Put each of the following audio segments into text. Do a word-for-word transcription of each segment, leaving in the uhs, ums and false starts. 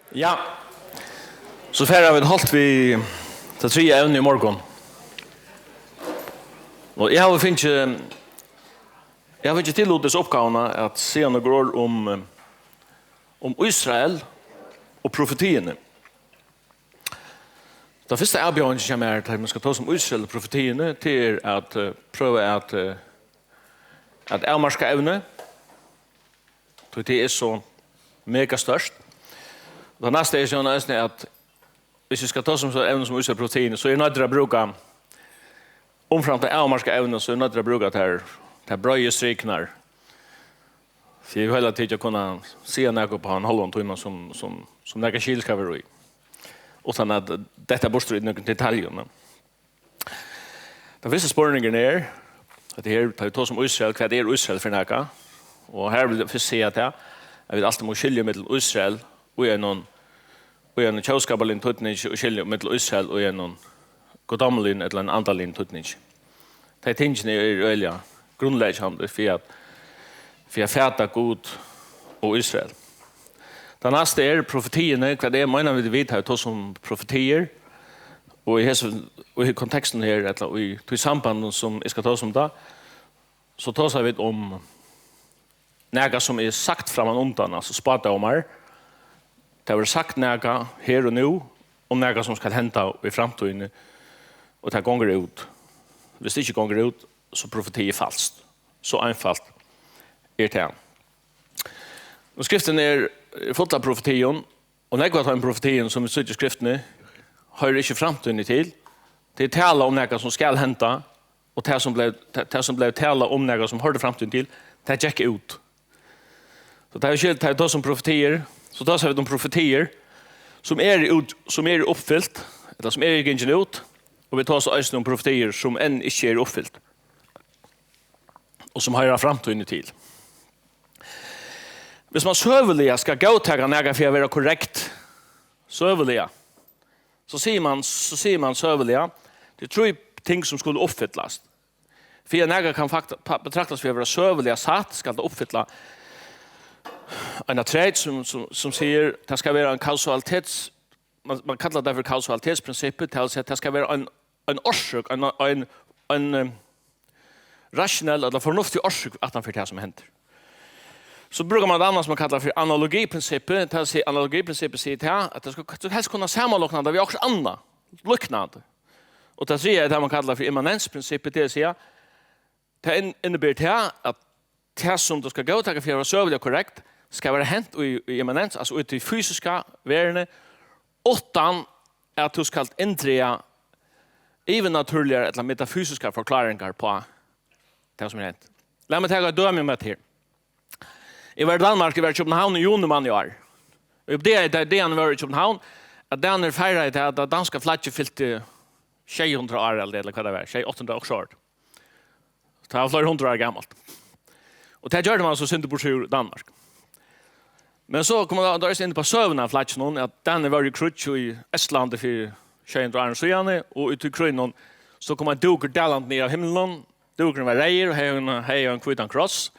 Ja, so fara vit hálvt við tað triðja evnið í morgun. Og eg havi fingið, eg havi fingið tillutist uppgávuna at siga nøkur orð um, eh, um Ísrael og profetiini. Tann fyrsta avbjóðingin hjá mær, tá man skal tosa um Ísrael og profetiini, tað er at, eh, prøva at, eh, at avmarka evnið, tí tað er so mega stórt. Og tað næsta er so eisini, at hvis vit skal tosa um so evni sum Ísrael og profetiini, so er noyddin at brúka, umframt at avmarka evnið, so er noyddin at brúka tær, tær breiðu strikurnar. Fyri eg vil heila tikið at kunna siga nakað upp á ein hálvan tíma, sum, sum, sum nakað skil skal vera í. Uttan at detta burtur í nøkrum detaljum, men tann fyrsti spurningurin er, at her, tá vit tosa um Ísrael, hvat er Ísrael fyri nakað? Og her vil eg fyrst siga tað, at vit altíð mugu skilja millum Ísrael í einum, í einum tjóðskaparligum týdningi og skilja millum Ísrael í einum guddommeligum ella einum andaligum týdningi. Tey tingini eru øgiliga grundleggjandi fyri at, fyri at fata Gud og Ísrael. Tað næsta er profetiini, hvat er, meina vit, vit hava tosað um profetiir, og í hesum, og í kontekstinum her, ella í tí sambandinum sum eg skal tosa um tað, so tosa vit um nakað sum er sagt framman undan, altso spádómar. Tað verður sagt nakað her og nú um nakað sum skal henda í framtíðini, og tað gongur út. Hvis tað ikki gongur út, so profetiið er falskt. So einfalt er tað. Og skriftin er, er full av profetium, og nógv av teimum profetium, sum vit síggja í skriftini, hoyrir ikki framtíðini til. Tað er tala um nakað, sum skal henda, og tað, sum bleiv, tað, tað, sum bleiv talað um nakað, sum hoyrdi framtíðini til, tað gekk út. So tá vit skil-, tá vit tosa um profetiir, so tosa vit um profetiir, sum eru út, sum eru uppfylt, ella sum eru gingin út, og vit tosa eisini um profetiir, sum enn ikki eru uppfylt, og sum hoyra framtíðini til. Hvis man søguliga skal góðtaka nakað fyri at vera korrekt, søguliga, so sigur man, so sigur man søguliga, tað er trý ting, sum skulu uppfyllast. Fyri at nakað kann fakt-, pa-, betraktast fyri at vera søguliga satt, skal tað uppfylla eina treyt, sum, sum, sum sigur, tað skal vera ein kausalitets-, man, man kallar tað fyri kausalitetsprinsippið, tað vil siga, tað skal vera ein, ein orsøk, ein, ein, ein, eh, rationell ella fornuftig orsøk aftan fyri tað, sum hendir. So brúkar man eitt annað, sum man kallar fyri analogiprinsippið. Tað vil siga, analogiprinsippið sigur tað, at tú skal, tú helst kunna samanlíkna tað við okkurt annað, líknandi. Og tað triðja er tað, man kallar fyri immanensprinsippið, tað vil siga, tað inn-, inniber tað, at tað, sum tú skal góðtaka fyri at vera søguliga korrekt, skal vera hent í, í immanens, altso í tí fysiska verðini, uttan at tú skalt inndraga yvirnatúrligar ella metafysiskar forkláringar uppá tað, sum er hent. Lat meg taka eitt dømi um hetta her. Eg var í Danmark, eg var í København í juni mánað í ár. Og eg uppdagaði, tá eg var í København, at Danir feiraðu tað, at danska flaggið fylti sjey hundrað ár, ella, ella hvat tað var, sjey, átta hundrað og okkurt ár. Tað var fleiri hundrað ár gamalt. Og tað gjørdi man so eitt sindur burtur úr Danmark. Men so kom man tá eisini inn á søguna av flagginum, at Danir vóru í kríggi í Estlandi fyri sjey hundrað árum síðani, og úti í krígnum, so kom ein dúkur dalandi niður av himlinum. Dúkurin var reyður og hevði ein, hevði ein hvítan kross,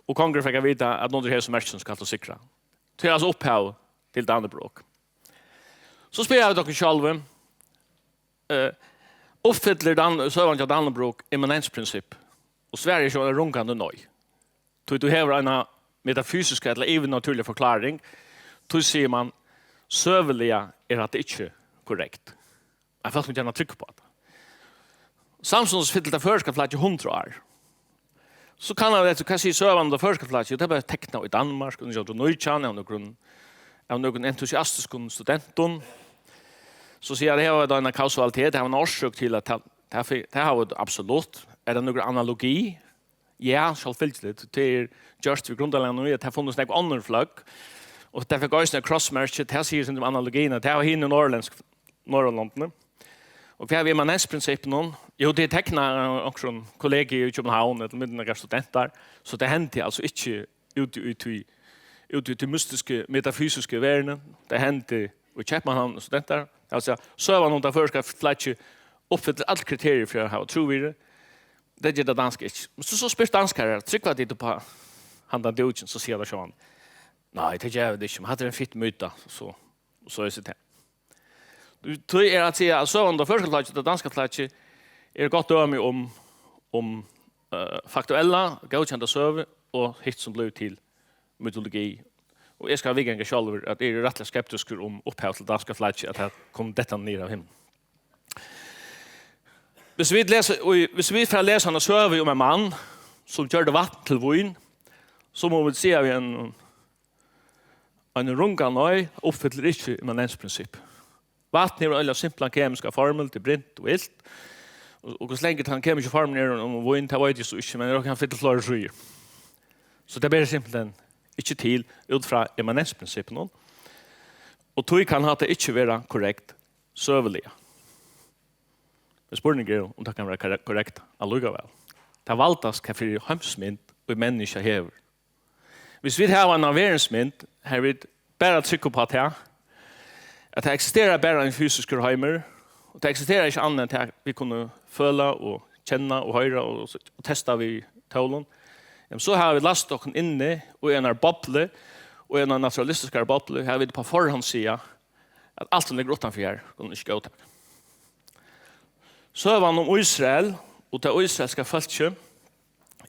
og kongurin fekk at vita, at undir hesum merkinum skalt tú sigra. Tað er altso upphav til Dannebrog. So spyrja vit okkum sjálv, eh, uppfyllir Dan-, søgan hjá Dannebrog immanensprinsipp? Og svarið er so ein rungandi nei. Tí tú hevur eina metafysiska ella yvirnatúrliga forkláring, tí sigur man, søguliga er hatta ikki korrekt. Men fólk mugu gjarna trúgva upp á tað. Samstundis fyllir tað føroyska flaggið hundrað ár. So kanna vit eftir, hvat sigur søgan um tað føroyska flaggið? Tað bleiv teknað í Danmark í nítjan hundrað og nítjan av nøkrum, av nøkrum entusiastiskum studentum. So siga tey, her var tað ein kausalitet, her var ein orsøk til at ta-, ta-, ta-, tað hava vit absolutt. Er tað nøkur analogi? Ja, sjálvfylgiliga. Tað er gjørt við grundarlagnum í, at tað funnist nógv onnur fløgg. Og tað fekk eisini eitt krossmerki, tað sigur seg um analogina, tað hava hini norðurlendsk, Norðurlondini. Og hvat við immanensprinsippinum? Jú, tað er teknað av onkrum kollegi í København, ella millum nakrar studentar, so tað hendi altso ikki úti í tí, úti í tí mystiska, metafysiska verðini. Tað hendi í København og studentar. Altso, søgan um tað føroyska flaggið uppfyllir øll kriteriir fyri at hava trúvirði. Tað ger tað danska ikki. Men so, so spyrt danskarar, trúgva tit upp á handan dúkin, so siga teir sjálvandi, nei, tað gera vit ikki, men hatta er ein fitt myta, so. Og so er tað. Tí er at siga, at søgan um tað føroyska flaggið og tað danska flaggið er eitt gott dømi um, um uh, faktuella, góðkenda søgu og hitt sum blívur til mytologi. Og eg skal viðganga sjálvur, at eg eri rættiliga skeptiskur um upphav til danska flaggið, at tað kom dettandi niður av himli. Hvis vit lesa, og hvis vit fara at lesa eina søgu um ein mann, sum gjørdi vatn til vín, so mugu vit siga við ein, ein rungan nei, uppfyllir ikki immanensprinsippið. Vatn hevur ein simplan kemiska formul, tað er brúnt og ilt. Og, og hvussu leingi tann kemiski formulin er um vín, tað veit eg so ikki, men eg kann fylla fleiri síður. So tað ber simpelthen ikki til út frá immanensprinsippunum. Og tí kann hatta ikki vera korrekt søguliga. Men spurningur er, um tað kann vera korrekt allíkavæl. Tað valdast, hvat fyri heimsmynd og menniskja hevur. Hvis vit hava eina verðsmynd, har vit bara trúgva upp á tað, at tað eksisterar bara ein fysiskur heimur, og tað eksisterar ikki annað enn tað, vit kunnu føla og kenna og hoyra og, og testa við tólum, jamen, so hava vit læst okkum inni í einar boblu, og í einar naturalistiskari boblu, har vit á forhand siga, at alt sum liggur uttanfyri her, kunnu vit ikki góðtaka. Søgan um Ísrael og tað ísraelska fólkið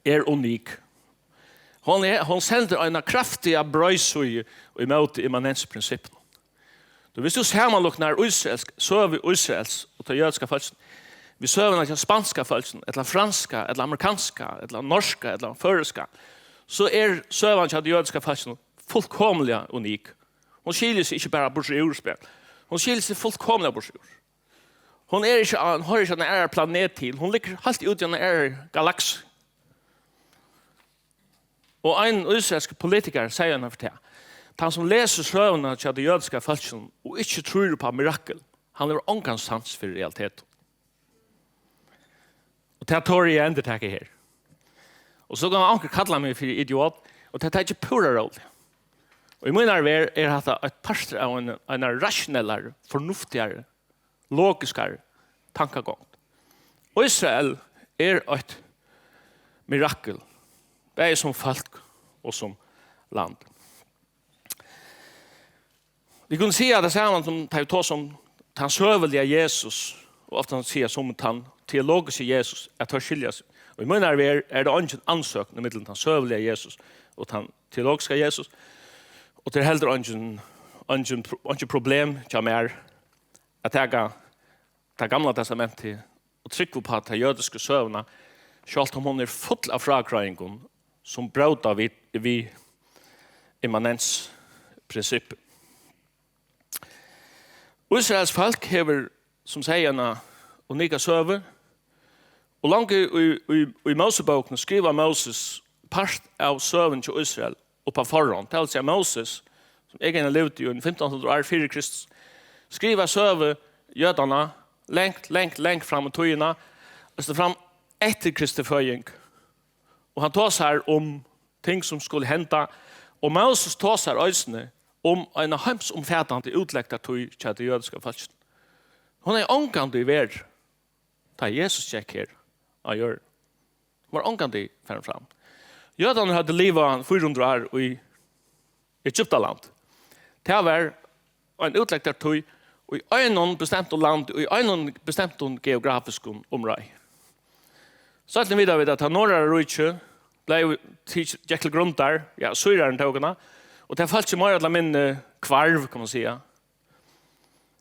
er unik. Hon, er, hon sendir eina kraftiga broyðsíðu ímóti immanensprinsippunum. Tú, hvis tú samanlíknar ísraelsk, søgu Ísraels og tað jødiska fólkið við søguna hjá spanska fólkinum, ella franska, ella amerikanska, ella norska, ella føroyska, so er søgan hjá tað jødiska fólkinum fullkomiliga unik. Hon skilur seg ikki bara burtur úr spæl. Hon skilur seg fullkomiliga burtur úr. Hon er ikki, hon hoyrir ikki á ein annan planet til. Hon liggur heilt úti í ein annan galaksu. Og ein ísraelskur politikari segði eina ferð tað. Tann sum lesur søguna hjá tí jødiska fólkinum og ikki trýr upp á mirakel, hann hevur ongan sans fyri realitetum. Og tað tori eg at endurtaka her. Og so kann onkur kalla meg fyri idiot, og tað taki eg púra róligt. Og í mínari verð er hatta eitt partur av ein, einari rationellari, fornuftigari, logiskari tankagongd. Ísrael er eitt mirakel, bæði sum fólk og sum land. Vit kunnu siga tað sama sum tá vit tosa um tann søguliga Jesus, og ofta siga sum tann teologiski Jesus, at teir skilja seg. Og í mínari verð er tað eingin ansøkn ímillum tann søguliga Jesus og tann teologiska Jesus. Og tað er heldur eingin, eingin, eingin problem hjá mær at taka tað gamla testamentið og trúgva upp á ta jødisku søguna, sjálvt um hon er full av frágreiðingum, sum bróta við, við immanensprinsippið. Ísraels fólk hevur, sum segði, eina unika søgu, og langt í, í, í, í Mósebókini skrivar Móses part av søguni hjá Ísrael upp á forhond. Tað vil siga, Móses, sum eg eina livdi í fimtan hundrað ár fyri Kristus, skrivar søgu jødanna langt, langt, langt fram í tíðina, og so fram eftir Kristi føðing. Og hann tosar um ting sum skulu henda, og Móses tosar eisini um eina heimsumfatandi útlegdartíð hjá tí jødiska fólkinum. Hon hevði ongantíð verið, tá Jesus gekk her á jørð. Hon var ongantíð farin fram. Jødarnir høvdu livað fýra hundrað ár í Egyptaland. Tað var ein útlegdartíð í einum bestemtum landi, í einum bestemtum geografiskum umráði. Seinni vita vit, at tað norðara ríkið bleiv tikið, gekk til grundar, ja, Assýrarnir tóku hana, og tað fólkið meira ella minni hvarv, kann man siga.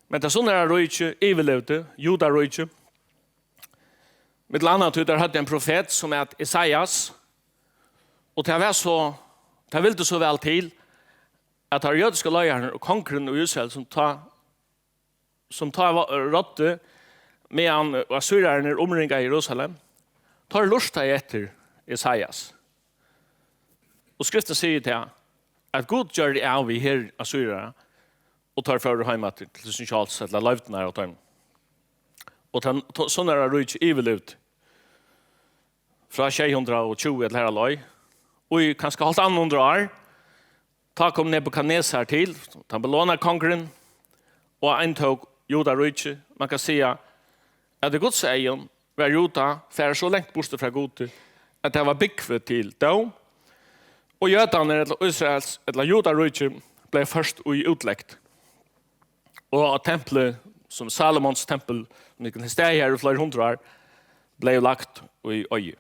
Men tað sunnara ríkið yvirlivdi, Judaríkið, millum annað tí teir høvdu ein profet sum æt Esaias, og tað var so, tað vildi so væl til, at teir jødisku leiðararnir og kongurin í Ísrael, sum tá, sum tá var, ráddi, meðan Assýrarnir umringaðu Jerusalem, teir lurtaðu eftir Esaias. Og Skriftin sigur tað, at Gud gjørdi av við her Assýrara, og teir fóru heim aftur til sín sjálvs, ella leivdirnar av teimum. Og tann, to-, sunnara ríkið yvirlivdi frá sjey hundrað og tjúgu ella har á leið, og í kanska hálvt annað hundrað ár, tá kom Nebukadnesar til, tann Babylona kongurin, og eintók Judaríkið. Man kann siga, at í Guds eygum var Juda farið so langt burtur frá Gudi, at tað var búgvið til dóm, og jødarnir, ella Ísraels, ella Judaríkið, bleiv ført í útlegd. Og at templið, sum Salomons tempul, sum hevur staðið her í fleiri hundrað ár, bleiv lagt í oyði.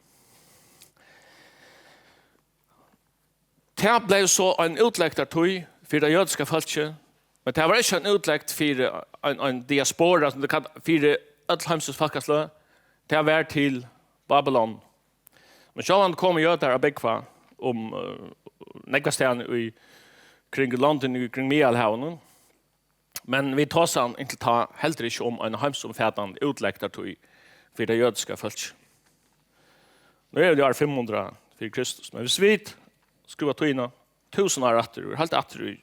Tað bleiv so ein útlegdartíð fyri tað jødiska fólkið, men tað var ikki ein útlegd fyri ein, ein diaspora, sum tað kall-, fyri øll heimsins fólkasløg. Tað var til Babylon. Men sjálvandi komu jødar at búgva um, eh, nógvastaðni í kring London, í kring Miðjarðarhavinum. Men vit tosa inntil tá heldur ikki um eina heimsumfatandi útlegdartíð fyri tað jødiska fólkið. Nú eru vit í ár fimm hundrað fyri Kristus, men viss vit skrúva tíðina túsund ár aftur, og heilt aftur í,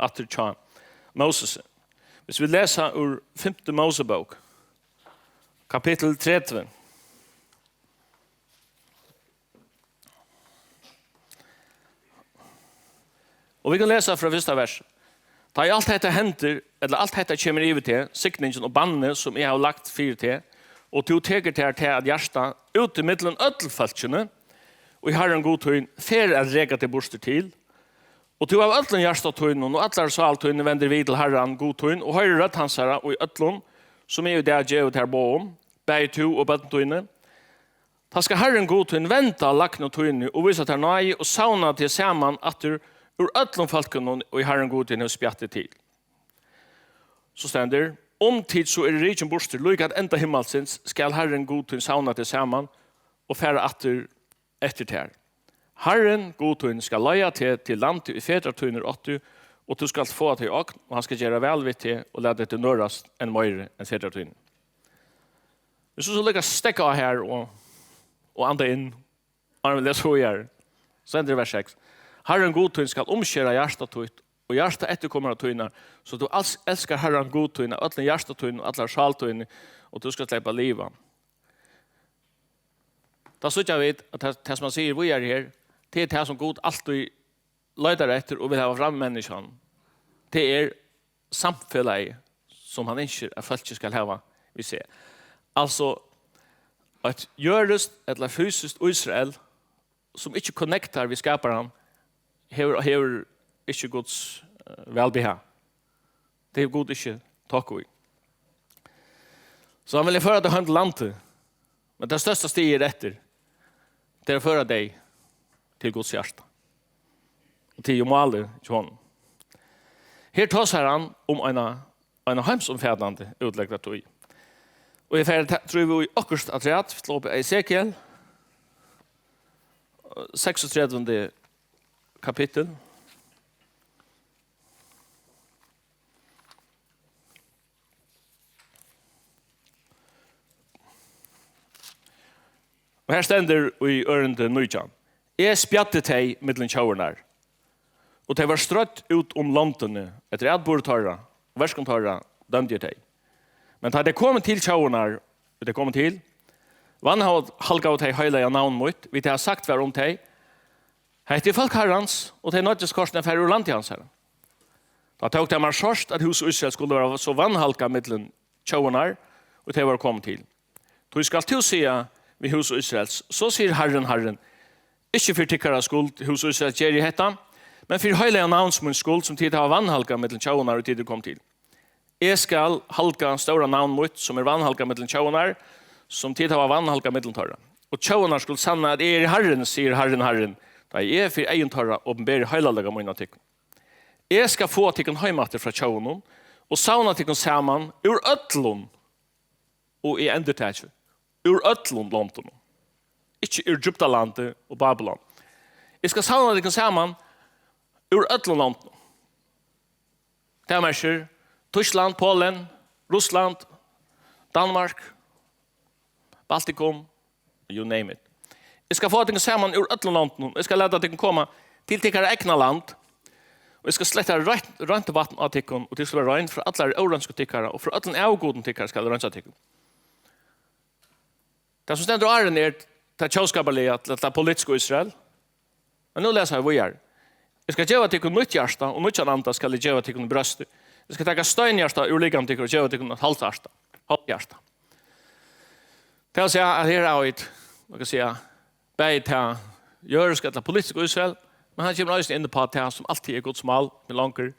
aftur hjá Mósesi. Viss vit lesa úr fimtu Mósebók, kapittul tretivu. Og vit kunnu lesa frá fyrsta vers. Tá ið alt hetta hendir, ella alt hetta kemur yvir teg, signingin og bannið, sum eg havi lagt fyri teg, og tú tekur tær tað at hjarta út ímillum øll fólkini, ið Harrin Gud tín fer at reka teg burtur til, og tú av øllum hjarta tínum og allari sál tíni vendir við til Harran Gud tín og hoyrir rødd hansara í øllum, sum eg í dag gevi tær boð um, bæði tú og børn tíni, tá skal Harrin Gud tín venda lagnu tíni og vísa tær náði og savna teg saman aftur úr øllum fólkunum, ið Harrin Gud tín hevur spjatt teg til. So stendur: Um tit so eru rikin burtur líka at enda himmalsins, skal Harrin Gud tín savna teg saman og fara aftur eftir tær. Harrin Gud tín skal leiða teg til landið, ið fedrar tínir áttu, og tú skalt fáa tað í ogn, og hann skal gera væl við teg og lata teg nørast enn meiri enn fedrar tínir. Viss tú so líka steðga á her og, og anda inn, áðrenn vit lesa víðari, so stendur í vers seks: Harrin Gud tín skal umskera hjarta títt og hjarta eftirkomara tínar, so tú als-, elskar Harran Gud tín av øllum hjarta tínum og allari sál tíni, og tú skalt sleppa at liva. Tá síggja vit, at tað, tað, sum hann sigur víðari her, tað er tað, sum Gud altíð leitar eftir og vil hava fram í menniskjanum. Tað er samfelagið, sum hann ynskir, at fólkið skal hava við seg. Altso, eitt jødiskt ella fysiskt Ísrael, sum ikki connectar við Skaparan, hevur, hevur ikki Guds, eh, vælbehag. Tað hevur Gud ikki tokka í. So hann vil føra tey heim til landið, men tað størsta stigið er eftir, tað er at føra tey til Guds hjarta. Og tað er jú málið hjá honum. Her tosar hann um eina, eina heimsumfatandi útlegdartíð. Og eg fari ta-, trúgvi eg, í okkurt afturat, vit slá upp Esekiel, seksogtretivu kapittul. Og her stendur í ørindi nítjan: Eg spjaddi tey millum tjóðirnar, og tey vóru strødd út um londini, eftir atburði teirra og verkum teirra dømdi eg tey. Men tá tey komu til tjóðirnar, og tey komu til, vanhalgaðu tey heilaga navn mítt, við tað sagt var um tey: Hetta er fólk Harrans, og tey noyddust kortini at fara úr landi hansara. Tá tók tað mær sárt, at hús Ísraels skuldi vera so vanhalgað millum tjóðirnar, og tey vóru komin til. Tí skalt tú siga við hús Ísraels: So sigur Harrin, Harrin: Ikki fyri tykkara skuld, hús Ísraels, geri eg hetta, men fyri heilaga navns míns skuld, sum tit hava vanhalgað millum tjóðirnar, og tit eru komin til. Eg skal halga stóra navn mítt, sum er vanhalgað millum tjóðirnar, sum tit hava vanhalgað millum teirra. Og tjóðirnar skulu sanna, at eg eri Harrin, sigur Harrin, Harrin, tá eg fyri eygum teirra opinberi heilaga mín á tykkum. Eg skal fáa tykkum heim aftur frá tjóðunum og savna tykkum saman úr øllum, og eg endurtaki, úr øllum londunum, ikki úr Egyptalandi og Babylon. Eg skal savna tykkum saman úr øllum londunum. Tað merkir Týskland, Polen, Russland, Danmark, Baltikum, you name it. Eg skal fáa tykkum saman úr øllum londunum. Eg skal lata tykkum koma til tykkara egna land. Og eg skal sletta reint, reint vatn á tykkum, og tykkum skal vera rein frá allari óreinsku tykkara, og frá øllum avgudum tykkara skal eg reinsa tykkum. Tað, sum stendur áðrenn, er tað tjóðskaparliga, tað, tað politisku Ísrael. Men nú lesa vit víðari. Eg skal geva tykkum nýtt hjarta, og nýggjan anda skal eg geva tykkum í bróstið. Eg skal taka steinhjarta úr likami tykkara og geva tykkum eitt holt hjarta. Holt hjarta. Tað vil siga, at her hava vit, man kann siga, bæði tað jødiska ella politiska Ísrael, men hann kemur eisini inn á tað, sum altíð er Guds mál, men longur.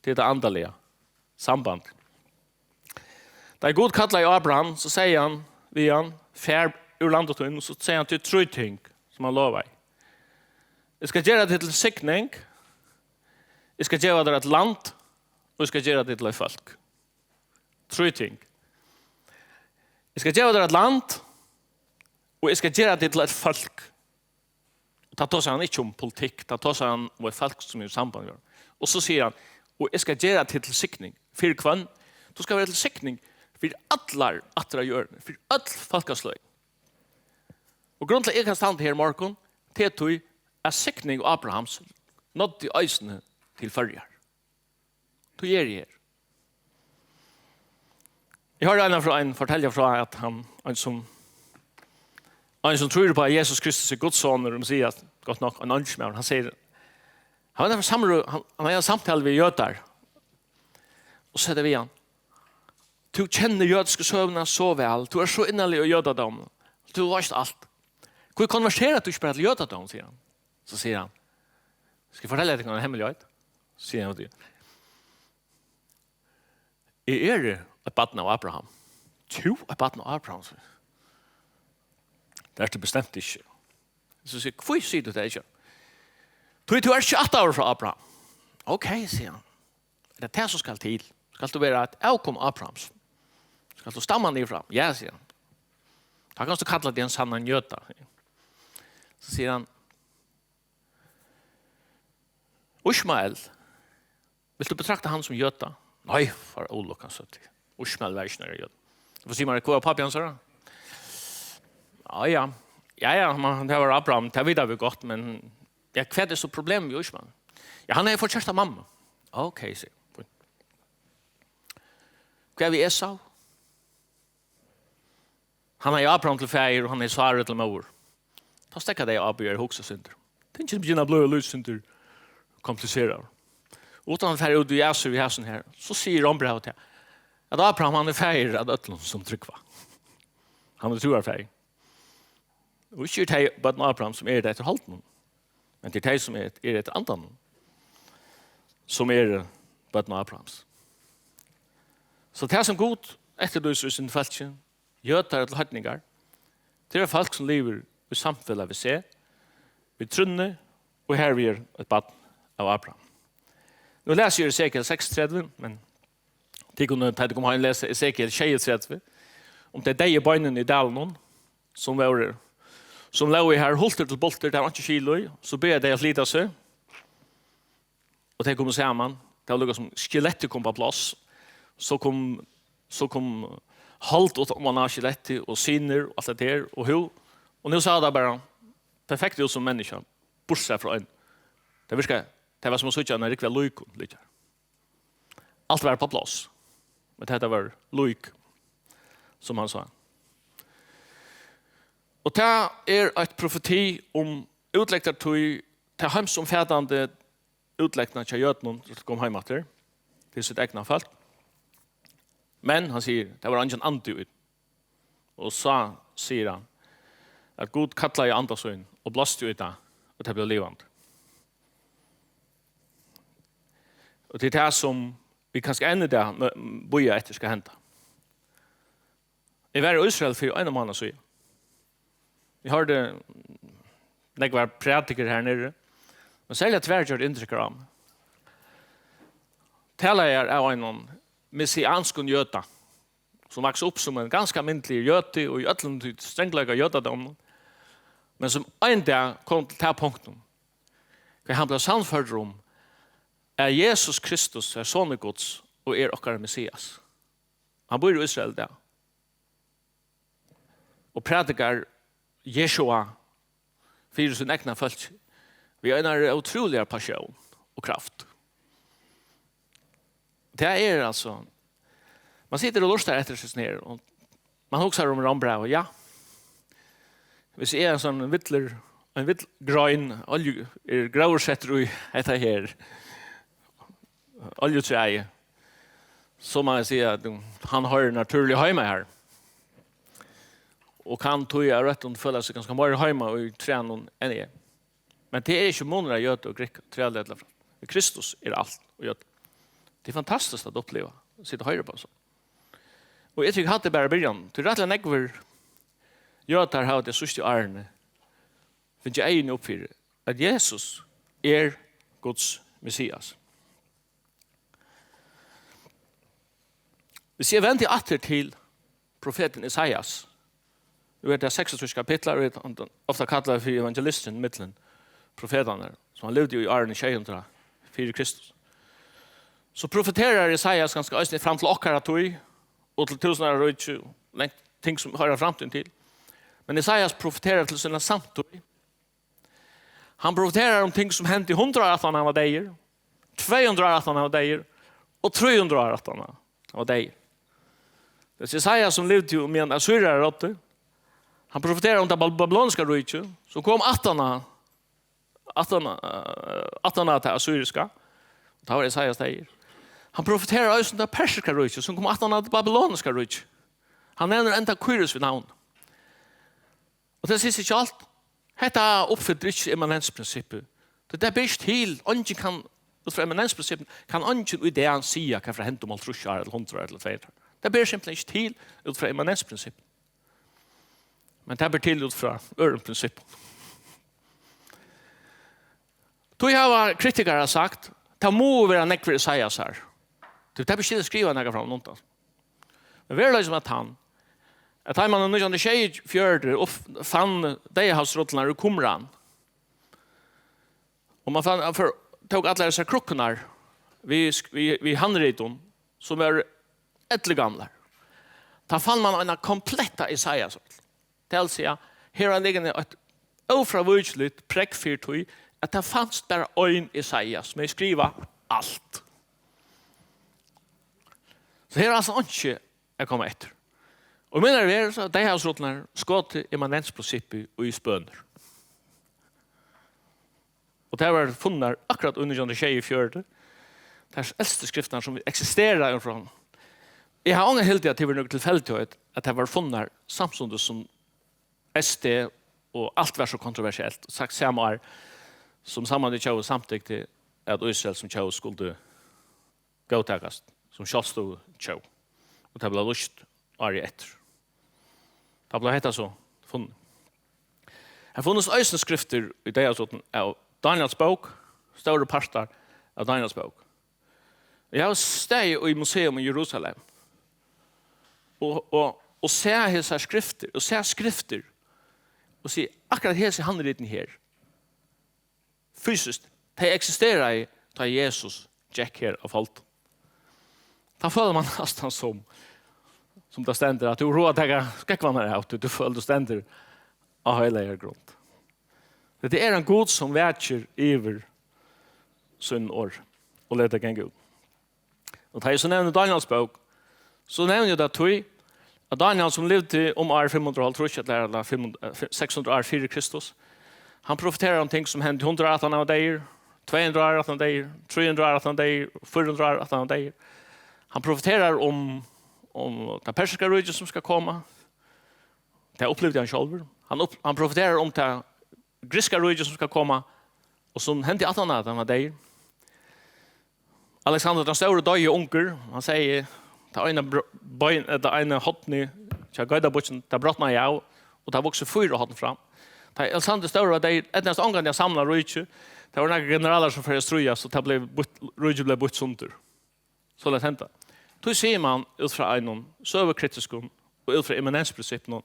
Tað er tað andaliga samband. Tá Gud kallaði Abraham, so segði hann við hann: "Far úr landi tínum." So segði hann til trý ting, sum hann lovaði: "Eg skal gera teg til signing, eg skal geva tær eitt land, og eg skal gera teg til eitt fólk." Trý ting. "Eg skal geva tær eitt land, og eg skal gera teg til eitt fólk." Tá tosar hann ikki um politikk, tá tosar hann um eitt fólk sum er í samband við hann. Og so sigur hann: "Og eg skal gera teg til signing." Fyri hvønn? Tú skal vera til signing fyri allar ættir á jørðini, fyri øll fólkasløg. Og grundin til, eg kann standa her í morgun, tað er tí, at signing Abrahams náddi eisini til Føroyar. Tí eri eg her. Eg hoyrdi ein frá, ein fortelja frá, at hann, ein sum, ein sum trýr upp á, at Jesus Kristus er Guds sonur, og sigur, at, gott nokk, ein eingilmaður, hann sigur, hann var samrø-, hann, hann hevði ein samtala við jødar, og segði við hann: "Tú kennir jødisku søguna so væl, tú ert so innarligur í jødadóminum, tú veitst alt. Hví konverterar tú ikki bara til jødadómin?" sigur hann. So sigur hann: "Skal eg fortelja tykkum eina hemmeligheit?" sigur hann við tí. "Eg eri eitt barn av Abraham." "Tú eitt barn av Abraham?" sigur hann. "Tað ert tú bestemt ikki." So sigur: "Hví sigur tú tað ikki?" "Tí tú ert ikki ættaður frá Abraham." "Ok", sigur hann. "Er tað tað sum skal til? Skalt tú vera eitt avkom Abrahams? Skalt tú stamma niður frá?" "Ja", sigur hann. "Tá kanst tú kalla teg ein sannan jøda." So sigur hann: "Ísmael, vilt tú betrakta hann sum jøda?" "Nei, far ólukkan, søgdi. Ísmael var ikki nakar jødi." "Hvat sigur man, hvar var pápi hansara?" "Ja, ja. Ja, ja, man, tað var Abraham, tað vita vit gott, men, ja, hvat er so problemið við Ísmael?" "Ja, hann hevði fingið kærasta mammu." "Ok", sigur hann. "Hvat við Esau?" "Hann hevði Abraham til faðir, og hann hevði Sáru til móður." Tá steðga tey á, byrja at hugsa eitt sindur. Tingini begynna at blíva eitt lítið sindur kompliseraðar. Uttan at fara út í æsir við hasum her, so sigur Rómbrævið tað, at Abraham, hann er faðir at øllum sum trúgva. Hann er trúarfaðir. Og ikki er tey børn Abraham, sum eru tað eftir holdinum, men tað er tey, sum eru, eru eftir andanum, sum eru børn Abrahams. So tað, sum Gud eftirlýsir í sínum fólki, jødar ella heidningar, tað eru fólk, sum livir í samfelag við seg, við trúnni, og hervið er eitt barn av Abraham. Nú lesi eg Esekiel seksogtretivu, men tit kunnu, tá tit koma heim, lesa Esekiel sjeyogtretivu, um tey deyðu beinini í dalinum, sum vóru, sum lógu har hultur til bultur, tað var einki skil í, so byrjaðu tey at flyta seg. Og tey komu saman. Tað var líka sum skelettið kom á pláss. So kom, so kom hold út oman á skelettið og sinir og alt tað har. Og hú, og nú sá tað bara perfekt út sum menniskja, burtursæð frá einum. Tað virkaði, tað var sum at síggja eina rúgvu av líkum liggja. Alt var á pláss. Men hetta var lík, sum hann sá. Og tað er eitt profeti um útlegdartíð, tað heimsumfatandi útlegdina hjá jødunum, sum kom heim aftur til sítt egna fólk. Men hann sigur, tað var eingin andi í. Og so sigur hann, at Gud kallaði anda sín og blásti í tað, og tað bleiv livandi. Og tað er tað, sum vit kanska enn í dag mø-, bíða eftir skal henda. Eg var í Ísrael fyri einum mánaða síðan. Eg hoyrdi nógvar prædikarar har niðri, men serliga tvær gjørdu inntrykk á meg. Talaðar av einum messianskum jøda, sum vaks upp sum ein ganska almindiligur jødi og í øllum tí strangleika jødadóminum, men sum ein dag kom til tað punktum, hvar hann bleiv sannførdur um, at Jesus Kristus er sonur Guds og er okkara Messias. Hann býr í Ísrael í dag og prædikar Jeshua fyri sín egna fólk við einari ótrúligari passion og kraft. Tað er altso, man situr og lurtar eftir seg her, og man hugsar um Rómbrævið, ja. Hvis eg er ein sånn villur, ein vill grein, olju, er gróðursettur í hetta her oljutræið, so má eg siga, at hann hoyrir natúrliga heima har. Og kann tí av røttum føla seg ganska meira heima í trænum enn eg. Men tað er ikki munur á jøda og grikka, træli ella fræ. Kristus er alt og jøda. Tað er fantastiskt at uppliva, at sita og hoyra upp á so. Og eg trúgvi, hatta er bara byrjan. Tí rættiliga nógvir jødar hava tey síðstu árini fingið eyguni upp fyri, at Jesus er Guds Messias. Hvis eg vendi aftur til profetin Esaias, nú er tað seksogtrýss kapitlar, og hann er ofta kallaður fyri evangelistin millum profetarnar, sum hann livdi í árunum sjey hundrað fyri Kristus. So profeterar Esaias kanska eisini fram til okkara tíð, og til túsundáraríkið, og langt ting sum hoyra framtíðini til. Men Esaias profeterar til sína samtíð. Hann profeterar um ting sum hendi hundrað ár aftan hann var deyður, tvey hundrað ár aftan hann var deyður, og trý hundrað ár aftan hann var deyður. Tað er Esaias, sum livdi um meðan Assyriar ráddi. Hann profeterar um tað bab-, babyloniska ríkið, sum kom aftan á, aftan á, eh, aftan á tað assyriska. Og tá var Esaias deyður. Hann profeterar eisini um tað persiska ríkið, sum kom aftan á tað babyloniska ríkið. Hann nevnir enda Kýrus við navn. Og tað sigur seg sjálvt, hetta uppfyllir ikki immanensprinsippið. Tí tað ber ikki til, eingin kann, út frá immanensprinsippinum, kann eingin í dag siga, hvat fer at henda um hálvtrýss ár, ella hundrað ár, ella tvey hundrað ár. Tað ber simpelthen ikki til út frá immanensprinsippinum. Men tað ber til út frá øðrum prinsippum. Tí hava kritikarar sagt, tað mugu vera nógvir Esaiasar. Tí tað ber ikki til at skriva nakað frammanundan. Men veruleikin var tann, at tá man í nítjan hundrað og sjeyogfjøruti upp-, fann Deyðahavsrullurnar í Qumran, og man fann, for, tók allar hesar krukkurnar við sk-, við, við handritum, sum vóru elligamlar, tá fann man eina kompletta Esaiasrull. Tað vil siga, her var liggandi eitt ófrávíkiligt prógv fyri tí, at tað fanst bara ein Esaias, sum hevði skrivað alt. So her er altso einki at koma eftir. Og í mínari verð, so Deyðahavsrullurnar skotið immanensprinsippið í spønir. Og tær vóru funnar akkurát í nítjan hundrað og sjeyogfjøruti, tær elstu skriftirnar, sum eksistera frá. Eg havi ongantíð hildið, at tað var nøkur tilfeldigheit, at tær vóru funnar samstundis sum S D og alt var so kontroversielt, og sagt sama ár, sum Sameinað Tjóðir samtykti, at Ísrael sum tjóð skuldi góðtakast sum sjálvstøðug tjóð. Og tað bleiv lýst árið eftir. Tá bleiv hetta so funnið. Har funnust eisini skriftir í Deyðahavsrullum av Daniels bók, stórir partar av Daniels bók. Eg havi staðið í museum í Jerusalem og, og, og sæð hesar skriftir, og sæð skriftir, og siga, akkurát hesi handritini her, fysiskt, tey eksisteraðu, tá Jesus gekk her á foldum. Tá følir man næstan sum, sum tað stendur, at tú royndar at taka skógvarnar av, tí tú følir, tú stendur á heilagari grund. Hetta er ein Gud, sum vakir yvir sín orð og letur tað ganga út. Og tá eg so nevni Daniels bók, so nevni eg tað tí, at Daniel, sum livdi um ár fimm hundrað og hálvtrýss, ella, ella fimm hundrað, eh, seks hundrað ár fyri Kristus, hann profeterar um ting, sum hendi hundrað ár aftan hann var deyður, tvey hundrað ár aftan hann var deyður, trý hundrað ár aftan hann var deyður, fýra hundrað ár aftan hann var deyður. Hann profeterar um, um tað persiska ríkið, sum skal koma. Tað upplivdi hann sjálvur. Hann upp-, hann profeterar um tað grikska ríkið, sum skal koma, og sum hendi aftan á, at hann var deyður. Alexander tann stóri doyði ungur. Hann segði, tað eina br-, bein, eh, tað eina hornið hjá geitarbukkin, tað brotnaði av, og tað vuksu fýra horn fram. Tá Alexander stóri var deyður, eydnaðist ongantíð at samla ríkið. Tað vóru nakrir generalar, sum fóru at stríðast, og tað bleiv býtt, ríkið bleiv býtt sundur. Soleiðis hendi. Tí sigur man út frá einum søgukritiskum og út frá immanensprinsippunum,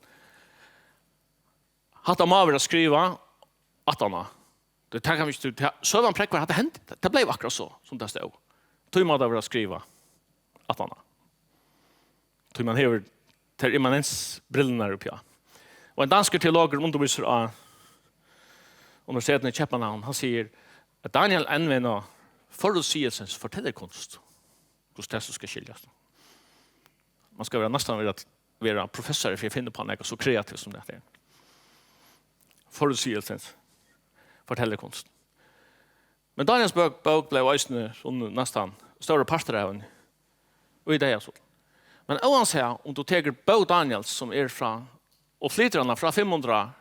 hatta má vera skrivað aftaná. Tað, tað kann vit ikki, tað, søgan prógvar, hatta hendi, tað, tað bleiv akkurát so, sum tað stóð. Tí má tað vera skrivað aftaná. Tí man hevur tær immanensbrillurnar uppi á. Og ein danskur teologur, undirvísir á universitetinum í København, hann sigur, at Daniel anvender forudsigelsens fortællekunst. Hvussu tað so skal skiljast. Man skal vera, næstan vera, vera professari fyri at finna upp á nakað so kreativt sum tað her. Forudsigelsens fortællekunst. Men Daniels bók, bók bleiv eisini funnin næstan stórir partar av henni í Deyðahavsrullum. Men óansæð um tú tekur bók Daniels, sum er frá, og flytur hana frá fimm hundrað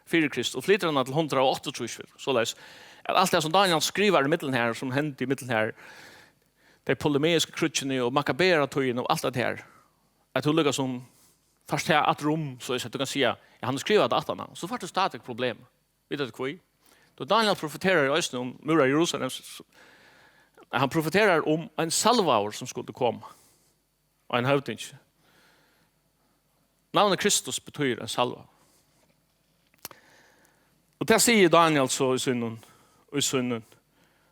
fyri Krist, og flytur hana til hundrað og áttaogtrýss, soleiðis at alt tað, sum Daniel skrivar í millum her, sum hendi í millum her, tey polemesku kríggini og Makabearatíðin og alt tað her, at tú líkasum fært tað aftur um, so at tú kanst siga, ja, hann skrivar tað aftan á, so fært tú stadigvæk problem. Vita tit hví? Tí Daniel profeterar eisini um múrar Jerusalems, s-, s-, hann profeterar um ein salvaður, sum skuldi koma, og ein høvdingi. Navnið Kristus betýðir ein salvaður. Og tað sigur Daniel so í sínum, í sínum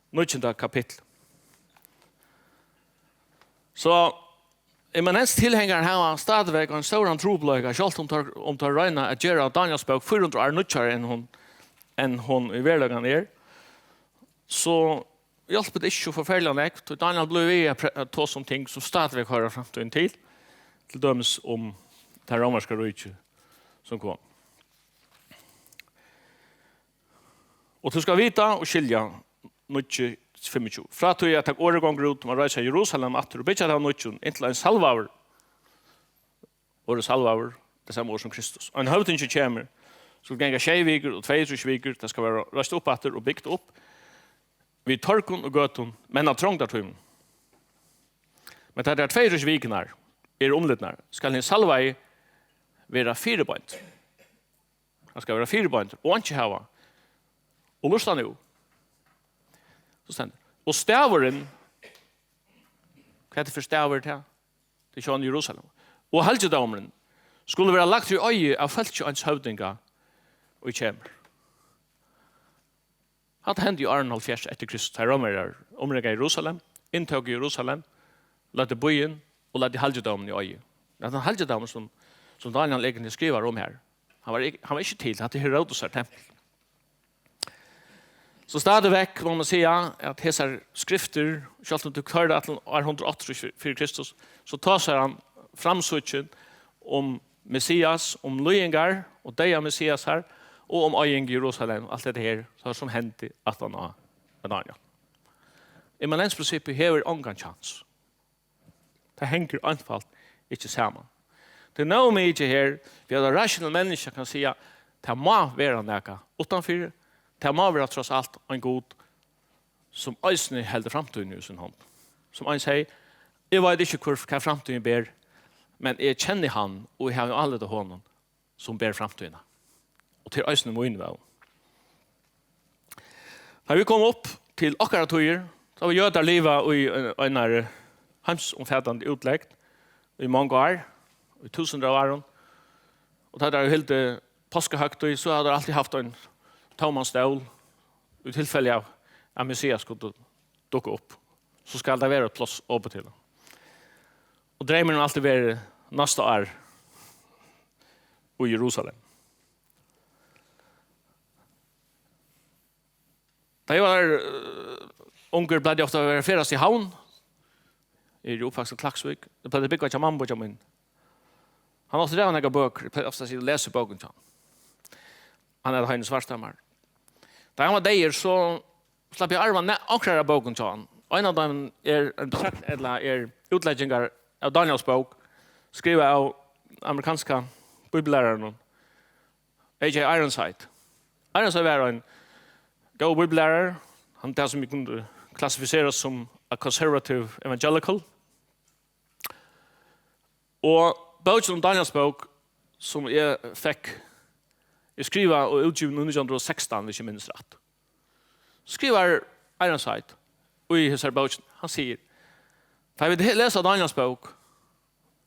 níggjunda kapitli. So immanuensis tilhengarar hava stadigvæk ein stóran trupulleika, sjálvt um teir, um teir royna at gera Daniels bók fýra hundrað ár nýggjari enn hon, enn hon í veruleikanum er, so hjálpir tað ikki so forferdiliga nógv, tí Daniel blívur við at pre-, at tosa um ting, sum stadigvæk hoyra framtíðini til, til dømis um tað rómverska ríki, sum kom. Og tú skal vita og skilja, níggju fimmogtjúgu. Frá tí at tak orðið gongur út um at reisa Jerusalem aftur og byggja tað av nýggjum, inntil ein salvaður, orðið salvaður, tað sama orð sum Kristus, ein høvdingi kemur, skal ganga sjey vikur og tveyogtrýss vikur, tað skal vera reist upp aftur og bygt upp við torgum og gøtum, men av trongdartímum. Men tá tær tveyogtrýss vikurnar eru umlidnar, skal hin salvaði vera fyribeindur. Hann skal vera fyribeindur og einki hava. Og lurta nú. So stendur: Og staðurin, hvat er fyri staður tað? Tað er sjálvandi Jerusalem. Og halgidómurin skuldi vera lagdur í eigu av fólki eins høvdinga, ið kemur. Hatta hendi í árunum hálvfjerðs eftir Kristus, tá Rómverjar umringaðu Jerusalem, inntóku Jerusalem, løgdu býin og løgdu halgidómin í eigu. At tann halgidómur, sum, sum Daniel eigentliga skrivar um her, hann var ikki, hann var ikki til, hatta er Herodesar tempul. So stadigvæk má man siga, at hesar skriftir, sjálvt um tú koyrir alt til ár hundrað og áttaogtrýss fyri Kristus, so tosar hann framsíggin um Messias, um líðingar og deyða Messiasar, og um oyðing Jerusalem, alt hetta her, so sum hendi aftan á Daniel. Immanensprinsippið hevur ongan kjans. Tað hongur einfalt ikki saman. Tað er nóg mikið her, við at eitt rationelt menniskja kann siga, tað má vera nakað uttanfyri, tað má vera tross alt ein Gud, sum eisini heldur framtíðina í sín hond. Sum ein segði, eg veit ikki, hvør, hvat framtíðin ber, men eg kenni hann, og eg havi álit á honum, sum ber framtíðina. Og tað er eisini mín vón. Tá vit koma upp til okkara tíðir, so hava jødar livað í ein, einari heimsumfatandi útlegd í mong ár, í túsundir av árum. Og tá teir hava hildið páskahøgtíð, so hava teir altíð havt ein tóman stól, í tilfelli av at Messias skuldi dukka upp. So skal tað vera eitt pláss opið til hann. Og dreymurin hevur altíð verið næsta ár í Jerusalem. Tá eg var, eh, ungur, plagdi eg ofta at vera at ferðast í Havn. Eg eri jú uppvaksin í Klaksvík. Eg plagdi at búgva hjá mammubeiggja mínum. Hann átti ræðuliga nógvar bøkur. Eg plagdi ofta at sita og lesa í bókum hjá honum. Hann æt Heini Svarthamar. Tá hann var deyður, so slapp eg at arva ne-, onkrar av bókum hjá honum. Ein av teimum er ein abstrakt, ella er útleggingar av Daniels bók, skrivað av amerikanska bíbliulæraranum A J Ironside. Ironside var ein góður bíbliulærari. Hann er tað, sum vit kundu klassifisera sum a conservative evangelical. Og bókin um Daniels bók, sum eg fekk, er skrivað og útgivin í nítjan hundrað og sekstan, hvis eg minnist rætt. Skrivar Ironside í hesari bókini, hann sigur, tá vit he-, lesa Daniels bók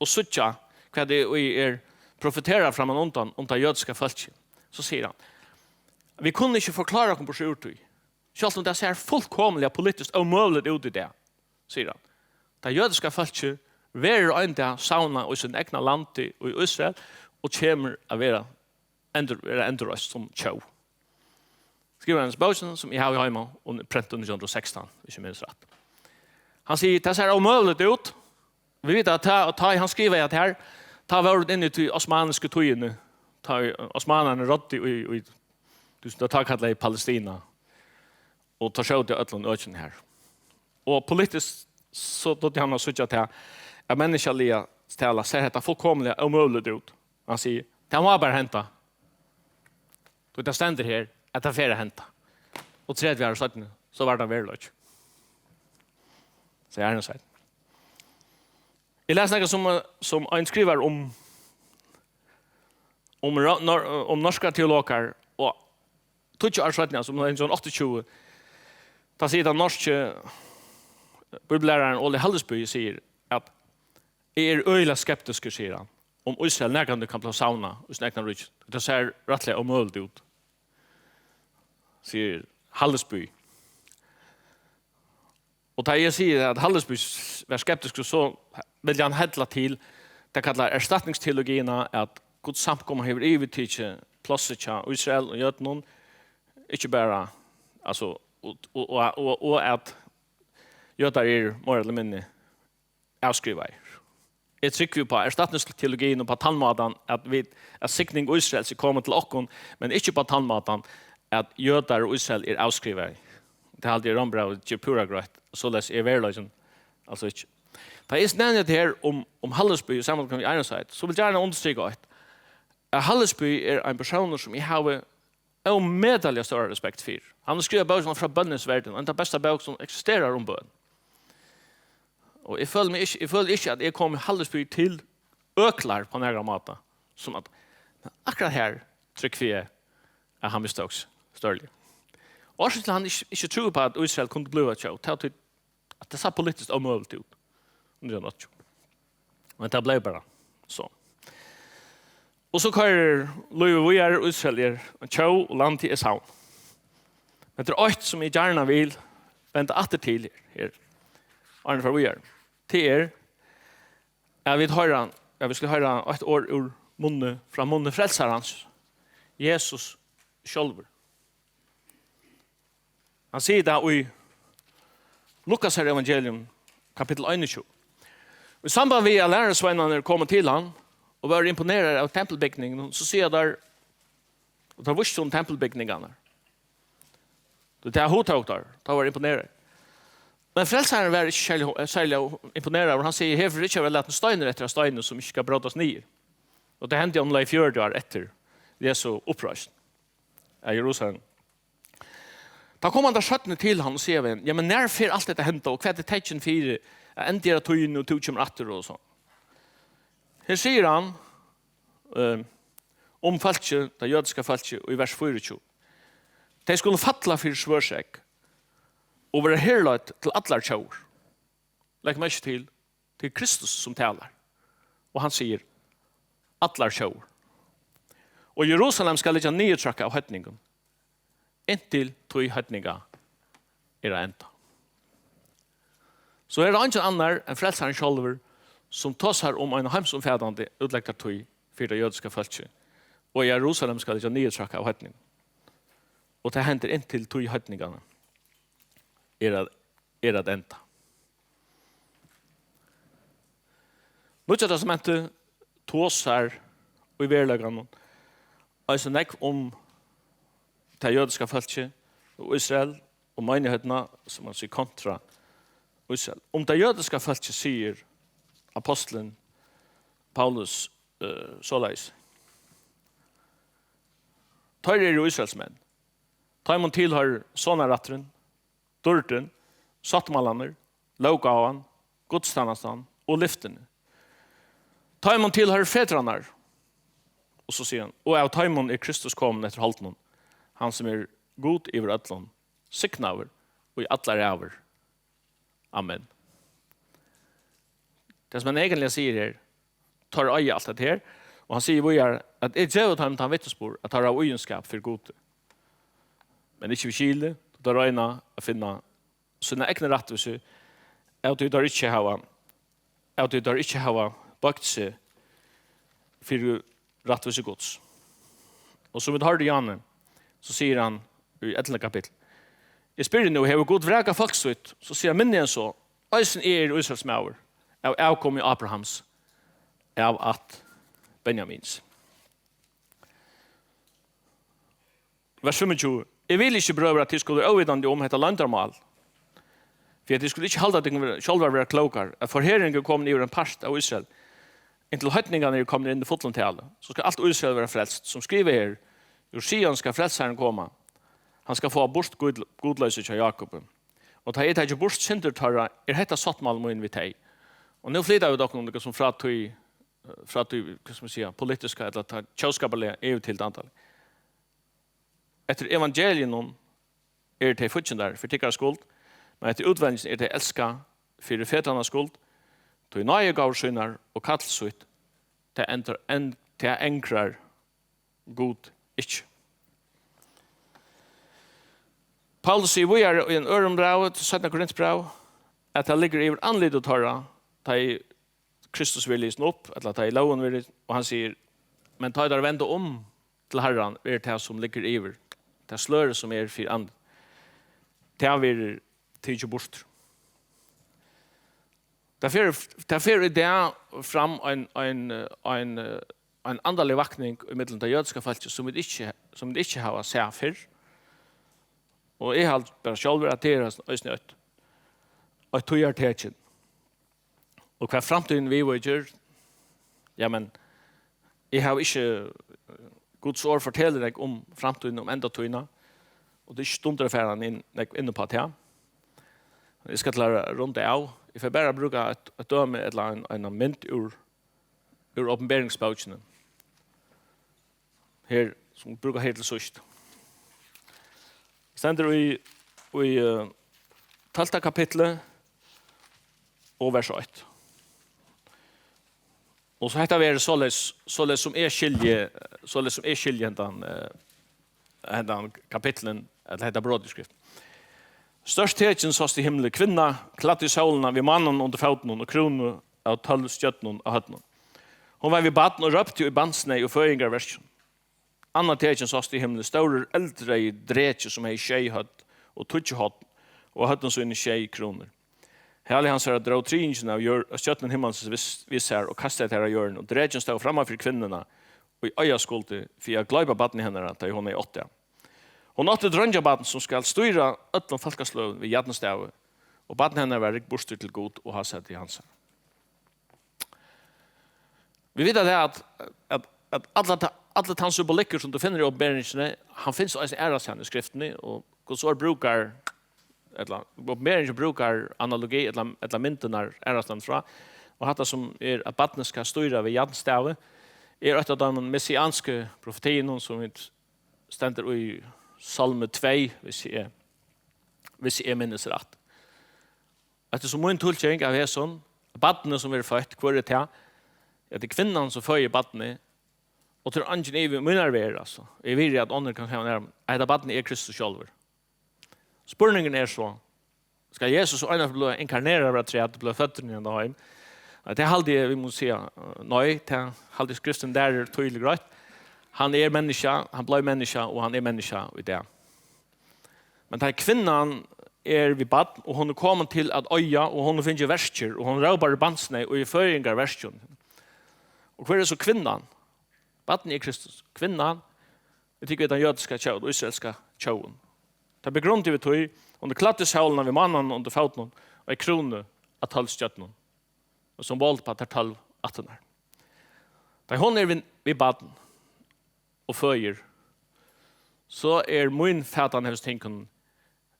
og síggja, hvat tað er, ið er profeterað frammanundan um tað jødiska fólkið, so sigur hann, vit kunnu ikki forklára okkum burtur úr tí, sjálvt um tað sær fullkomiliga politiskt ómøguligt út í dag, sigur hann. Tað jødiska fólkið verður ein dag savnað í sínum egna landi, í Ísrael, og kemur at vera endur-, verða endurreist sum tjóð. Skrivar hann í bókini, sum eg havi heima, og prentað nítjan hundrað og sekstan, hvis eg minnist rætt. Hann sigur, tað sær ómøguligt út. Vit vita, at tá, tá hann skrivaði hetta her, tá vóru vit inni í tí osmanisku tíðini, tá ið osmanarnir ráddu í, í, í, tá kallaði Palestina, og teir skjótu á øllum økjum har. Og politiskt, so dugdi hann at síggja tað, at menniskjaliga talað sær hetta fullkomiliga ómøguligt út. Hann sigur, tað má bara henda. Tí tað stendur her, at tað fer at henda. Og tretivu ár seinni, so var tað veruleiki. Sigur Ironside. Eg las nakað sum, sum ein skrivar um, um, ra- nor- um norskar teologar, og tíggju ár seinni, sum er áttaogtjúgu, tá sigur tann norski bibellærarin Ole Hallesby, sigur at eg er øgiliga skeptiskur, sigur hann, um Ísrael nakrantíð kann blíva savnað í sín egna ríki. Tað sær rættiliga ómøguligt út, sigur Hallesby. Og tá eg sigi at Hallesby var skeptiskur, so vil hann hella til tað kallar erstatningsteologiina, at Guds samkoma hevur yvirtikið plássið hjá Ísrael og jødunum, ikki bara, altso, og, og, og, og, og at jødar eru meira ella minni avskrivaðir. Eg trúgvi upp á erstatningsteologina upp á tann mátan at vit, at signing Ísraels er komin til okkum, men ikki upp á tann mátan at jødar og Ísrael er avskrivaði. Tað haldi eg Rómbrævið ger púra greitt. Soleiðis er veruleikin, altso, ikki. Tá eg nevni hetta her um, um Hallesby og samanlíkan við Ironside, so vil eg gjarna undirstrika eitt, at Hallesby er ein persónur sum eg havi ómetaliga stóra respekt fyri. Hann hevur skrivað bók sum Frá bønnins verð, ein av besta bók sum eksisterar um bøn. Og eg føli meg ikki, eg føli ikki at eg komi Hallesby til øklar á nakran máta, sum at, men akkurát her trúgvi eg at hann mistók seg stórliga. Orsøkin til at hann ikki, ikki trúði uppá at Ísrael kundi blíva eitt tjóð, tað var tí at tað sá politiskt ómøguligt út. Nítjan hundrað og áttaogtjúgu. Men tað bleiv bara so. Og so koyrir lívið víðari, Ísrael er ein tjóð og landið er savn. Men tað er eitt sum eg gjarna vil venda aftur til her, her, áðrenn eg fari víðari. Tað er at vit hoyra, at vit skulu hoyra eitt orð úr munni, frá munni frelsarans, Jesus sjálvur. Hann sigur tað í Lukasar evangelium, kapittul einogtjúgu. Í samband við at lærisveinarnir komu til hann og vóru imponeraðir av tempulbygningunum, so siga teir, og teir vístu honum tempulbygningarnar. Og tað hugtóku teir, teir vóru imponeraðir. Men frelsarin var ikki serliga, serliga imponeraður, og hann sigur: "Herfyri ikki hava latið steinur eftir av steini, sum ikki skal brótast niður." Og tað hendi umleið fjøruti ár eftir Jesu uppreisn av Jerusalem. Tá koma teir seinni til hann og siga við hann: "Ja, men nær fer alt hetta henda, og hvat er tekin fyri at endiliga tíðin, og tú kemur aftur?" og so. Her sigur hann, eh, um fólkið, tað jødiska fólkið, í vers fýraogtjúgu: "Tey skulu falla fyri svørðsegg og verða herleidd til allar tjóðir." Legg merki til, tað er Kristus sum talar. Og hann sigur: "Allar tjóðir." Og Jerusalem skal liggja niðurtraðkað av heidningum, inntil tíð heidninga er at enda. So er tað eingin annar enn frelsarin sjálvur, sum tosar um eina heimsumfatandi útlegdartíð fyri tað jødiska fólkið, og Jerusalem skal liggja niðurtraðkað av heidningum. Og tað hendir inntil tíð heidninganna er at, er at enda. Nýggja Testamentið tosar í veruleikanum eisini nógv um tað jødiska fólkið og Ísrael og meinigheitina, sum man sigur, kontra Ísrael. Um tað jødiska fólkið sigur apostlurin Paulus, eh, soleiðis: "Teir eru Ísraelsmenn. Teimum tilhoyrir sonarætturin, dýrdin, sáttmálarnir, lóggávan, gudstænastan og lyftini. Teimum tilhoyrir fedrarnar." Og so sigur hann: "Og av teimum er Kristus komin eftir holdinum, hann sum er Gud yvir øllum, signaður í allar ævir. Amen." Tað sum hann eigentliga sigur her, teir eiga alt hetta her, og hann sigur víðari at: "Eg gevi teimum tann vitnisburð, at teir hava íðinskap fyri Gudi, men ikki við skili, tá teir royna at finna sína egnu rættvísi, av tí teir ikki hava, av tí teir ikki hava boygt seg fyri rættvísi Guds." Og sum vit hoyrdu Jáni, so sigur hann í ellivta kapitli: "Eg spyrji nú, hevur Gud vrakað fólk sítt?" So sigur hann: "Minni enn so, eisini eg eri Ísraelsmaður, av avkomi Abrahams, av ætt Benjamins." Vers fimmogtjúgu: "Eg vil ikki, brøður, at tit skulu óvitandi um hetta loyndarmál, fyri at tit skulu ikki halda tykkum vera, sjálvar vera klókar, at forherðing er komin yvir ein part av Ísrael, inntil heidningarnir eru komnir inn í fullum tali. So skal alt Ísrael vera frelst, sum skrivað er: Úr Sion skal frelsarin koma, hann skal fáa burt gud-, gudloysið hjá Jákupi." Og tá eg taki burt syndir teirra, er hetta sáttmáli mín við tey. Og nú flyta vit okkum líka sum frá tí, frá tí, hvat skal man siga, politiska ella tá tjóðskaparliga yvir til tað andaliga. Eftir evangeliinum eru tey fíggindar fyri tykkara skuld, men eftir útveljingini eru tey elskað fyri fedranna skuld, tí náðigávur sínar og kall sítt, tað endrar, en, tað angrar Gud ikki. Paulus sigur víðari í einum øðrum brævi, til seinna Korintbræv, at tað liggur yvir andliti teirra, tá ið Kristus verður lisin upp, ella tá ið lógin verður, og hann sigur, men tá ið teir venda um til Harran, verður tað, sum liggur yvir, tað slørið, sum er fyri andlit, tað verður tikið burtur. Tað fer, tað fer í dag fram ein, ein, ein, ein andalig vakning ímillum tað jødiska fólkið, sum vit ikki, sum vit ikki hava sæð fyrr. Og eg haldi bara sjálvur, at tað er eisini eitt, eitt tíðartekin. Og hvat framtíðin viðvíkir, ja, men eg havi ikki, Guds orð fortelur nógv um framtíðina, um endatíðina, og tað er ikki stundir at fara inn, nógv inn upp á tað. Eg skal til at runda av. Eg fari bara at brúka eitt, eitt dømi ella ein, eina mynd úr, úr Opinberingsbókini. Her, sum brúka her til síðst. Stendur í, í, eh, tólvta kapitli og vers eitt. Og so hetta verður soleiðis, soleiðis sum eg skilji, soleiðis sum eg skilji hendan, eh, hendan kapitlin, ella hetta brot í skrift. Stórt tekin sást í himli, kvinna, klædd í sólina, við mánanum undir fótunum og krúnu av tólv stjørnum á høvdinum. Hon var við barn og rópti í barnsneyð og føðingarverkjum. Annað tekin sást í himli, stórur eldraður dreki, sum hevði sjey høvd og tíggju horn, og á høvdum sínum sjey krúnur. Hali hansara dró triðingina av jørð, av stjørnum himmalsins við, við sær og kastaði tær á jørðina, og drekin stóð framman fyri kvinnuna, ið oyða skuldi, fyri at gloypa barnið hennara, tá ið hon hevði átt tað. Hon átti dreingjabarn, sum skal stýra øllum fólkasløgum við jarnstavi, og barn hennara var rykburtur til Gud og hásæti hansara. Vit vita tað at, at, at alla ta-, alla tann symbolikkur, sum tú finnur í Opinberingini, hann finst eisini aðrastaðni í Skriftini, og Guds orð brúkar, ella Opinberingin brúkar analogi ella, ella myndirnar aðrastaðni frá, og hatta sum er, at barnið skal stýra við jarnstavi, er eitt av teimum messiansku profetiunum, sum vit stendur í Sálmi tvey, hvis eg, hvis eg minnist rætt. Eftir sum mín tulking av hesum, barnið sum verður føtt, hvør er tað? Ja, tað er kvinnan sum føðir barnið, og tað er eingin ivi í mínari verð, altso. Eg virði, at onnur kann hava nær, at hetta barnið er Kristus sjálvur. Spurningurin er so, skal Jesus so einaferð blíva inkarneraður av træ, blíva føddur inn í henda heim? Nei, tað haldi eg, vit mugu siga, eh, nei, tað haldi eg Skriftin lærir týðiliga greitt. Hann er menniskja, hann bleiv menniskja, og hann er menniskja í dag. Men tá kvinnan er við barn, og hon er komin til at oyða, og hon hevur fingið verkir, og hon rópar í barnsneyð og í føðingarverkjum. Og hvør er so kvinnan? Barnið er Kristus. Kvinnan, vit tykkja við tann jødiska tjóðin, ísraelska tjóðin. Tað begrundar vit tí, hon er klædd í sólina við mánanum undir fótunum, og í krúnu av tólv stjørnum, og sum vald á tær tólv ættirnar. Tá hon er við, við barn og føðir, so er mín fatan hesum tingum,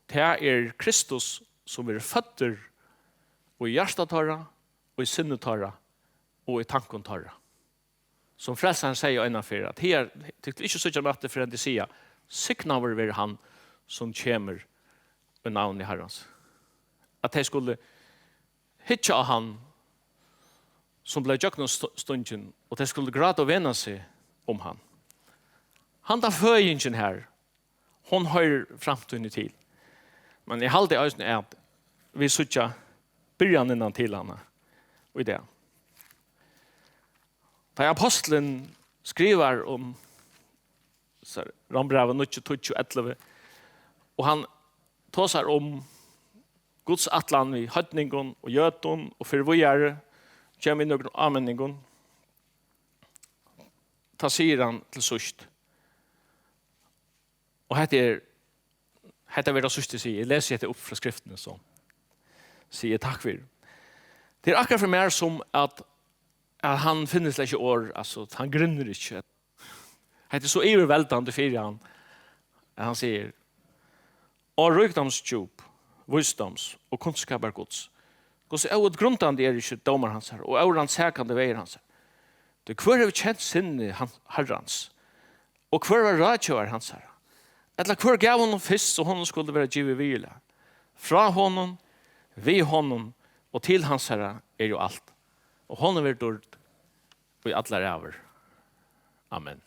tað er Kristus, sum verður føddur í hjarta teirra, og í sinni teirra, og í tankum teirra. Sum Frelsarin segði einaferð, at her, tit skulu ikki síggja meg aftur, fyrr enn tit siga, signaður verður hann, sum kemur í navni Harrans. At tey skulu hyggja á hann, sum bleiv gjøgnumstungin, og tey skulu gráta og vena seg um hann. Handa føðingin her, hon hoyrir framtíðini til. Men eg haldi eisini, at vit síggja byrjanina til hana í dag. Tá apostlurin skrivar um, so, Rómbrævið níggju, tíggju, ellivu, og hann tosar um Guds ætlan við heidningum og jødum og fer víðari, kemur við nøkrum áminningum, tá sigur hann til síðst, og hetta er, hetta verður tað síðsta, eg sigi, eg lesi hetta upp frá Skriftini, so sigi eg takk fyri. Tað er akkurát fyri mær sum at, at hann finnur slett ikki orð, altso, hann grynnir ikki. Hetta er so yvirveldandi fyri hann, at hann sigur, Ó ríkdómsdjúp, vísdóms og kunnskapar Guds. Hvussu óútgrundandi eru ikki dómar hansara og órannsakandi vegir hansara. Tí hvør hevur kent sinni han-, Harrans? Og hvør var ráðgevari hansara? Ella hvør gav honum fyrst, so honum skuldi vera givið viðurlag? Frá honum, við honum og til hansara er jú alt. Og honum verður dýrd í allar ævir. Amen.